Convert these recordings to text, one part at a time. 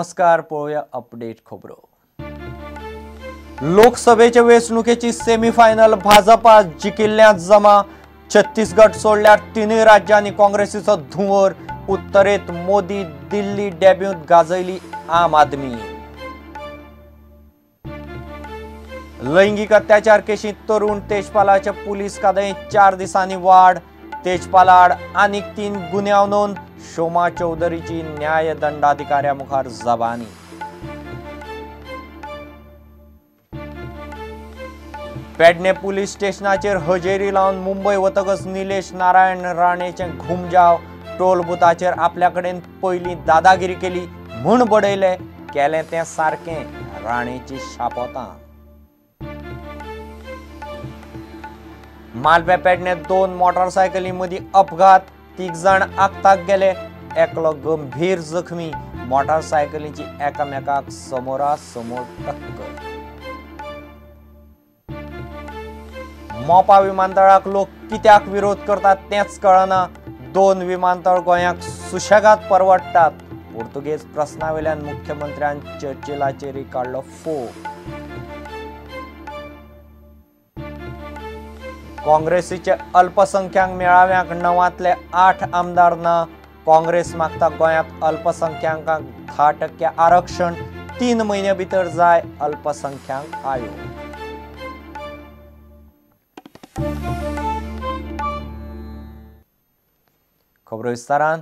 नमस्कार, पळोवया अपडेट खबरो. लोकसभेचे वेंचणुकेची सेमीफायनल भाजपा जिखिल्ल्यांत जमा. छत्तीसगड सोडल्यार तिनूय राज्यांनी काँग्रेसीचो धुंवर. उत्तरेत मोदी, दिल्ली डेब्यूत गाजयली आम आदमी. लैंगिक अत्याचार केशींत तरुण तेजपालाच्या पुलीस कादयेंत 4 दिसांनी वाड. तेजपाला आड आनीक 3 गुन्यांव नोंद. शोमा चौधरीची न्यायदंडाधिकाऱ्या मुखार जबानी. पेडणे पुलीस स्टेशनाचेर हजेरी लावन मुंबय वतकच निलेश नारायण राणेचें घुमजाव. टोल बुथाचेर आपल्या कडेन पयलीं दादागिरी केली म्हूण बडयले, केलें तें सारकें, राणेची शापोतां. मालव्या पेडणे 2 मोटारसायकली मदीं अपघात, 3 जाण आगताक गेले, एकलो गंभीर जखमी. मोटारसायकलीची एकामेकाक समोरासमोर टक्कर. मोपा विमानतळाक लोक कित्याक विरोध करतात तेंच कळना. 2 विमानतळ गोंयाक सुशेगाद परवडटात. पुर्तुगेज प्रस्नावेल्यान मुख्यमंत्र्यान चर्चिलाचेर काडलो फोग. काँग्रेसीचे अल्पसंख्याक मेळाव्यांक 9 8 आमदार ना. काँग्रेस मागता गोंयांत अल्पसंख्याकांक 10% आरक्षण. 3 म्हयन्या भितर जाय अल्पसंख्याक आयोग. खबरो विस्तारान.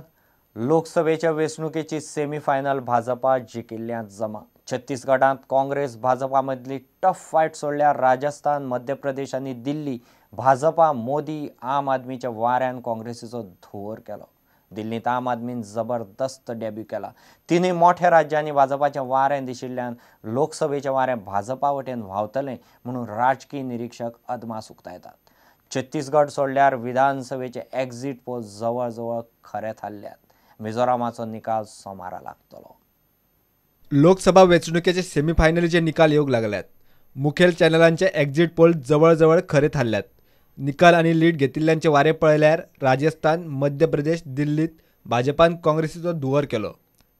लोकसभेच्या वेंचणुकेची सेमीफायनल भाजपा जिखिल्ल्यांत जमा. छत्तीसगडांत काँग्रेस भाजपा मदली टफ फायट सोडल्यार राजस्थान, मध्य प्रदेश आनी दिल्ली भाजपा मोदी आम आदमीच्या वाऱ्यान काँग्रेसीचो धुंवर केलो. दिल्लींत आम आदमीन जबरदस्त डेब्यू केला. तिनूय मोठ्या राज्यांनी भाजपाच्या वाऱ्यान दिशिल्ल्यान लोकसभेचें वारें भाजपा वटेन व्हांवतलें म्हणून राजकीय निरिक्षक अदमास उक्तायतात. छत्तीसगड सोडल्यार विधानसभेचे एक्झिट पोल जवळ जवळ खरे थारल्यात. मिझोरामाचो निकाल सोमारा लागतलो. लोकसभा वेंचणुकेचे सेमीफायनलीचे निकाल येवंक लागल्यात. मुखेल चॅनलांचे एक्झिट पोल जवळ जवळ खरे थारल्यात. निकाल आनी लीड घेतिल्ल्यांचे वारे पळयल्यार राजस्थान, मध्य प्रदेश, दिल्लीत भाजपान काँग्रेसीचो धुंवर केलो.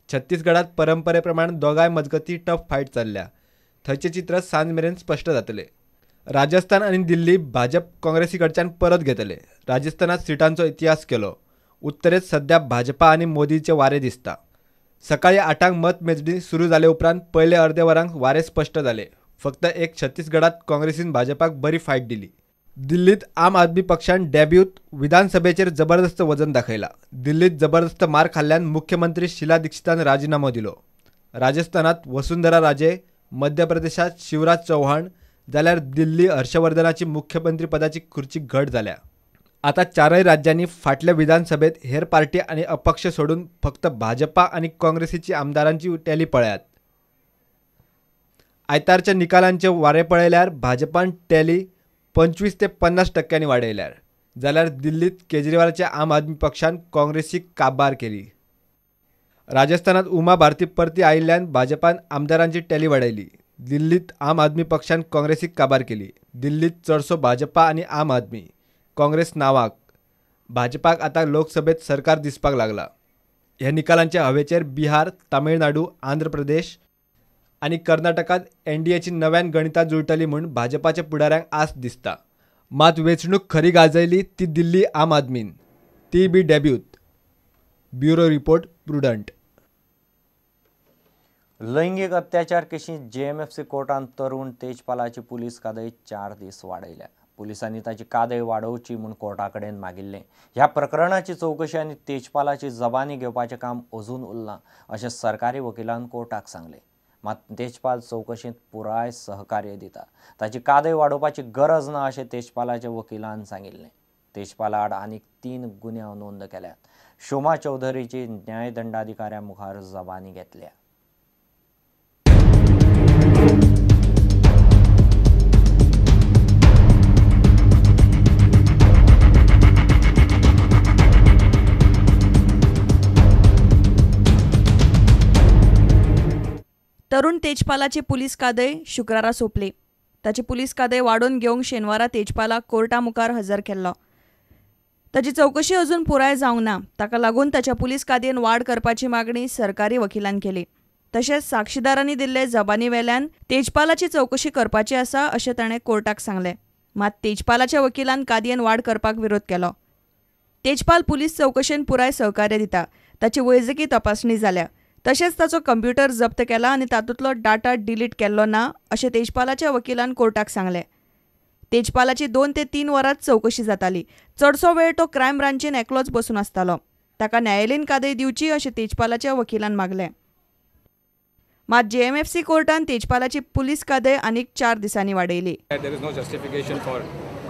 छत्तीसगडात परंपरे प्रमाण दोगांय मजगती टफ फायट चल्ल्या. थंयचें चित्र सांज मेरेन स्पश्ट जातलें. राजस्थान आनी दिल्ली भाजप काँग्रेसी कडच्यान परत घेतले. राजस्थानात सिटांचो इतिहास केलो. उत्तरेत सध्या भाजपा आनी मोदीचे वारे दिसता. सकाळी 8 मत मेजणी सुरू जाले उपरांत पयले अर्दे वरांक वारे स्पश्ट जाले. फक्त एक छत्तीसगडात काँग्रेसीन भाजपाक बरी फायट दिली. दिल्लीत आम आदमी पक्षान डेब्यूत विधानसभेचेर जबरदस्त वजन दाखयला. दिल्लीत जबरदस्त मार खाल्ल्यान मुख्यमंत्री शीला दीक्षितान राजीनामो दिलो. राजस्थानात वसुंधरा राजे, मध्य प्रदेशात शिवराज चौहान, जाल्यार दिल्ली हर्षवर्धनाची मुख्यमंत्रीपदाची खुर्ची घट जाल्या. आता 4 राज्यांनी फाटल्या विधानसभेत हेर पार्टी आनी अपक्ष सोडून फक्त भाजपा आनी काँग्रेसीची आमदारांची टॅली पळयात. आयतारच्या निकालांचे वारे पळयल्यार भाजपान टॅली 25 ते 50% वाडयल्यार, जाल्यार दिल्लीत केजरीवालाच्या आम आदमी पक्षान काँग्रेसीक काबार केली. राजस्थानात उमा भारती परती आयिल्ल्यान भाजपान आमदारांची टॅली वाडयली. दिल्लीत आम आदमी पक्षान काँग्रेसीक काबार केली. दिल्लीत चडसो भाजपा आनी आम आदमी, काँग्रेस नावाक. भाजपाक आतां लोकसभेत सरकार दिसपाक लागला. ह्या निकालांच्या हवेचेर बिहार, तामिळनाडू, आंध्र प्रदेश आनी कर्नाटकात एनडीएची नव्यान गणितां जुळटली म्हूण भाजपाच्या फुडाऱ्यांक आस दिसता. मात वेंचणूक खरी गाजयली ती दिल्ली आम आदमीन, ती बी डेब्यूत. Bureau report, Prudent. लैंगिक अत्याचार केशींत जेएमएफसी कोर्टान तरुण तेजपालाची पुलीस कादय 4 दीस वाडयल्या. पुलिसांनी ताची कादय वाडोवची म्हूण कोर्टा कडेन मागिल्लें. ह्या प्रकरणाची चवकशी आनी तेजपालाची जबानी घेवपाचें काम अजून उरलां अशें सरकारी वकिलान कोर्टाक सांगलें. मात तेजपाल चवकशींत पुराय सहकार्य दिता, ताची कादय वाडोवपाची गरज ना अशें तेजपालाच्या वकिलान सांगिल्लें. तेजपाला आड आनीक 3 गुन्यांव नोंद केल्यात. शोमा चौधरीची न्यायदंडाधिकाऱ्या मुखार जबानी घेतल्या. तरुण तेजपालाचे पुलीस कादय शुक्रारा सोंपले. ताचे पुलीस कादय वाडोवन घेवंक शेनवारा तेजपालाक कोर्टा मुखार हजर केल्लो. ताची चवकशी अजून पुराय जावंक ना. ताका लागून ताच्या पुलीस कादयेन वाड करपाची मागणी सरकारी वकिलान केली. तशेंच साक्षीदारांनी दिल्ले जबानी वेल्यान तेजपालाची चवकशी करपाची आसा अशें ताणें कोर्टाक सांगलें. मात तेजपालाच्या वकिलान कादयेन वाड करपाक विरोध केलो. तेजपाल पुलीस चवकशेन पुराय सहकार्य दिता. ताची वैजकी तपासणी जाल्या. तशेंच ताचो कंप्युटर जप्त केला आनी तातूंतलो डाटा डिलीट केल्लो ना अशें तेजपालाच्या वकिलान कोर्टाक सांगलें. तेजपालाची 2 ते 3 वरां चवकशी जाताली. चडसो वेळ तो क्रायम ब्रांचीन एकलोच बसून आसतालो. ताका न्यायालयीन कादय दिवची अशें तेजपालाच्या वकिलान मागलें. मात जेएमएफसी कोर्टान तेजपालाची पुलीस कादय आनीक 4 दिसांनी वाडयली. There is no justification for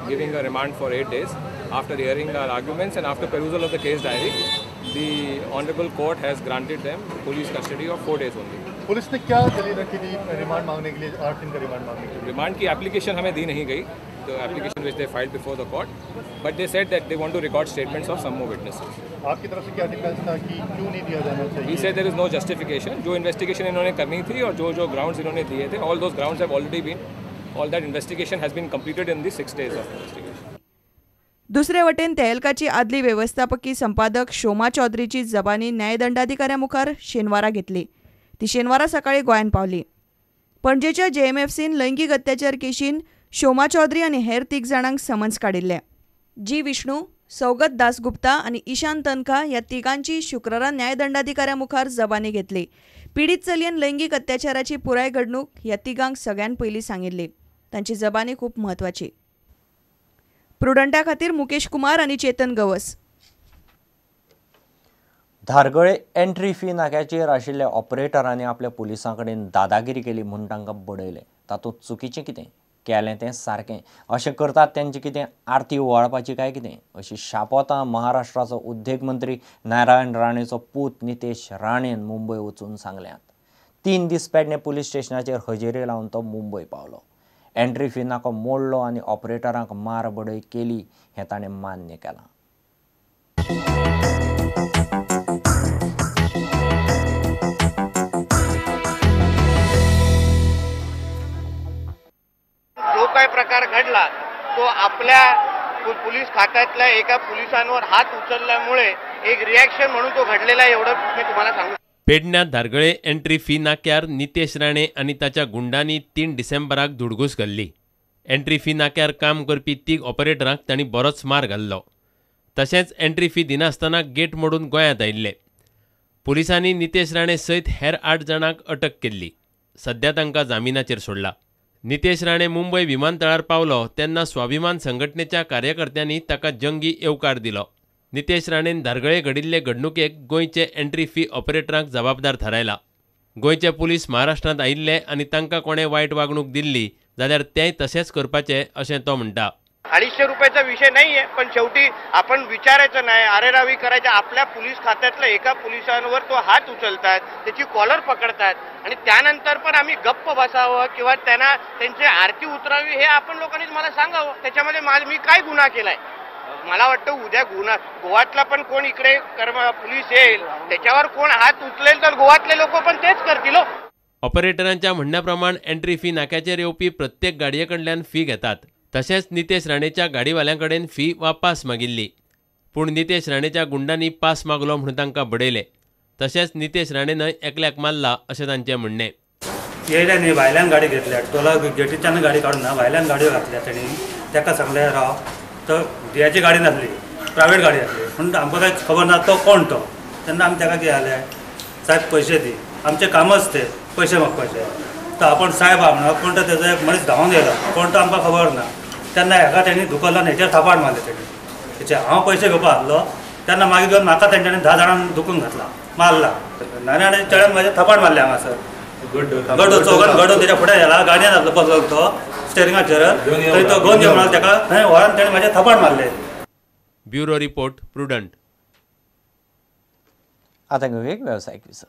giving a remand for 8 days. After hearing our arguments and after perusal of the case diary, the honorable court has granted them police custody of 4 days only. Police ने क्या दलील रखी थी remand मांगने K लिए, 8 दिन का remand मांगने K लिए? रिमांड की एप्लीकेशन हमें दी नहीं गई, the application which they filed before the court, but they said that they want to record statements of some more witnesses. आपकी तरफ से क्या डिफेंस था कि क्यों नहीं दिया जाना चाहिए? We said there is no justification. जो इन्वेस्टिगेशन इन्होंने करनी थी और जो जो ग्राउंड्स इन्होंने दिए थे, all those grounds have already been, all that investigation has been completed in the 6 days of investigation. दुसरे वटेन तेहलकाची आदली वेवस्थापकी संपादक शोमा चौधरीची जबानी न्यायदंडाधिकाऱ्या मुखार शेनवारा घेतली. ती शेनवारा सकाळी गोंयांत पावली. पणजेच्या जेएमएफसीन लैंगीक अत्याचार केशीन शोमा चौधरी आनी हेर 3 जाणांक समन्स काडिल्ले. जी विष्णू, सौगत दासगुप्ता आनी ईशान तनखा ह्या तिगांची शुक्रारा न्यायदंडाधिकाऱ्या मुखार जबानी घेतली. पीडित चलयेन लैंगीक अत्याचाराची पुराय घडणूक ह्या तिगांक सगळ्यान पयलीं सांगिल्ली. तांची जबानी खूब म्हत्वाची. प्रुडंटा खातीर मुकेश कुमार आनी चेतन गवस. धारगळे एंट्री फी नाक्याचेर आशिल्ल्या ऑपरेटरांनी आपल्या पुलिसां कडेन दादागिरी केली म्हूण तांकां बडयलें. तातूंत चुकीचें कितें केलें तें सारकें अशें करतात तेंचें कितें आरती ओवाळपाची काय कितें अशी शापोतां महाराष्ट्राचो उद्देग मंत्री नारायण राणेचो पूत नितेश राणेन मुंबय वचून सांगल्यात. 3 दीस पेडणे पुलीस स्टेशनाचेर हजेरी लावन तो मुंबय पावलो. एंट्री फी नाको मोडलो आनी ऑपरेटरांक मार बडय केली हें ताणें मान्य केलां. जो काय प्रकार घडला तो आपल्या पोलीस खात्यातल्या एका पोलिसांवर हात उचलल्यामुळे एक रिएक्शन म्हणून तो घडलेला आहे, एवढं मी तुम्हाला सांगू. पेडण्या धारगळे एंट्री फी नाक्यार नितेश राणे आनी ताच्या गुंडांनी 3 डिसेंबराक धुडगूस घाल्ली. एंट्री फी नाक्यार काम करपी 3 ऑपरेटरांक तांणी बरोच मार घाल्लो. तशेंच एंट्री फी दिनासतना गेट मोडून गोंयांत आयिल्ले. पुलिसांनी नितेश राणे सयत हेर 8 जाणांक अटक केल्ली. सध्या तांकां जामिनाचेर सोडला. नितेश राणे मुंबय विमानतळार पावलो तेन्ना स्वाभिमान संघटनेच्या कार्यकर्त्यांनी ताका जंगी येवकार दिलो. नितेश राणेन धारगळे घडिल्ले घडणुकेक गोंयचे एंट्री फी ऑपरेटरांक जबाबदार थारायला. गोंयचे पुलीस महाराष्ट्रांत आयिल्ले आनी तांकां कोणें वायट वागणूक दिल्ली जाल्यार तेंय तशेंच करपाचें अशें तो म्हणटा. 250 रुपयाचा विषय नाहीये, पण शेवटी आपण विचारायचं नाही, अरेरावी करायचं. आपल्या पोलीस खात्यातल्या एका पोलिसांवर तो हात उचलतात, त्याची कॉलर पकडतात आणि त्यानंतर पण आम्ही गप्प बसावं किंवा त्यांना त्यांची आरती उतरावी हे आपण लोकांनीच मला सांगावं. त्याच्यामध्ये मी काय गुन्हा केलाय? मला वाटतं उद्या गुन्हा गोवातला पण कोण इकडे पोलीस येईल त्याच्यावर कोण हात उचलेल तर गोवातले लोक पण तेच करतील. ऑपरेटरांच्या म्हणण्या प्रमाण एंट्री फी नाक्याचेर येवपी प्रत्येक गाडये कडल्यान फी घेतात. तशेंच नितेश राणेच्या गाडीवाल्यां कडेन फी वा पास मागिल्ली, पूण नितेश राणेच्या गुंडांनी पास मागलो म्हूण तांकां बडयले. तशेंच नितेश राणेनय एकल्याक मारला अशें तांचें म्हणणें. येयले न्ही, भायल्यान गाडी घेतल्या, टोला गेटीच्यान गाडी काडून ना भायल्यान गाडयो घातल्या तेणी. ताका सांगलें राव, तो हेची गाडी नासली, प्रायवेट गाडी आसली, पूण आमकां कांय खबर ना तो कोण तो. तेन्ना आमी ताका कितें जालें, साहेब पयशे दी, आमचें कामच तें पयशे मागपाचें. तो आपूण साहेब आहा म्हणून कोण तो तेजो एक मनीस धांवन येयलो, कोण तो आमकां खबर ना. तेन्ना हेका तेणी धुकल्लो आनी हेचेर थापाट मारले तेणी. हेचे हांव पयशे घेवपा आसलो तेन्ना मागीर घेवन म्हाका तेंच्यांनी 10 जाणांक धुकून घातला, मारला. नारायण चेड्यान म्हाजेर थापाट मारले हांगासर. गडो चौगान गडो तेच्या फुडें गेला, गाडयेन आसलो बसलो तो स्टेरिंगाचेर, थंय तो घेवन म्हणलो तेका थंय व्हरून तेणें म्हाजेर थापाट मारले. Bureau report, Prudent. आतां घेवया एक वेवसायीक विसव.